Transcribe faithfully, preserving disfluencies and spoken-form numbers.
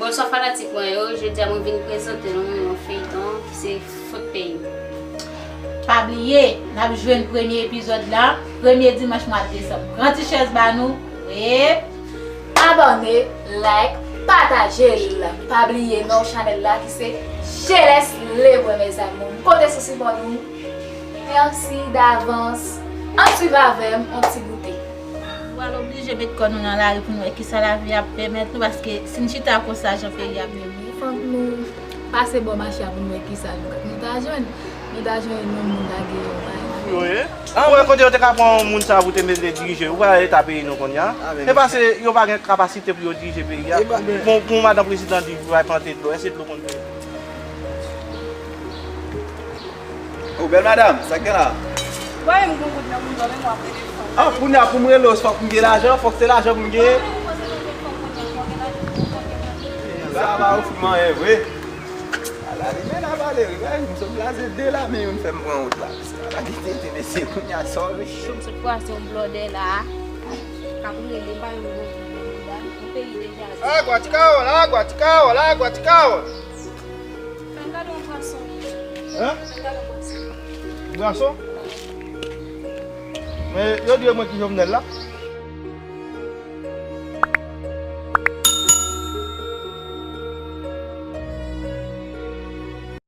Bonswa fanatik mwen yo, jodi a mwen vin prezante nou yon feyton ki se Fout Peyi. Pa bliye, n ap jwenn premye epizòd la premye dimanch mwa desanm. Pran ti chèz ba nou e abòne, like, pataje l. Pa bliye non chanèl la ki se Jeles Lebre, mes amours. M konte sou sipò nou. Mèsi davans. Ann swiv avè m, on ti goute. Nou pral oblije met kò nou nan lari pou n wè kisa lavi ap pèmèt nou, paske si n chita konsa jan peyi ap mennen. Fòk nou pase bò mache a pou n wè kisa nou, nou ta jwenn. Nou ta jwenn yon moun lage yon bagay. Yo ye? Ou wè kote yo te ka pran yon moun sa pou te mete dirije? Ou wè eta peyi nou kounye a? Se paske yo pa gen kapasite pou yo dirije peyi a. Pou, pou yon madanm prezidan di pou al plante dlo, èske dlo konn fè? O bèl madanm, sa k gen la? Mwen menm gon goud nan moun mwen, men mwen ap rele fanm. Ah, kounye a pou m rele w, fòk m gen lajan, fòk se lajan pou m genyen. Sa pa ofri m anyen vre. Ala li men la pale wi, men m sot blaze de la, men youn fè m pran wout la. Sa pa gen tete mesye kounye a, sorry. Jom sot kwase yon blòdè la. K ap rele pa yon gon goud nan moun mwen, yon peyi deja. Agwa ti kawòl, agwa ti kawòl, agwa ti kawòl. Fè n gade yon pwason. Hein? Fè n gade yon pwason. Pwason? Men yo di mwen ki Jovenel la.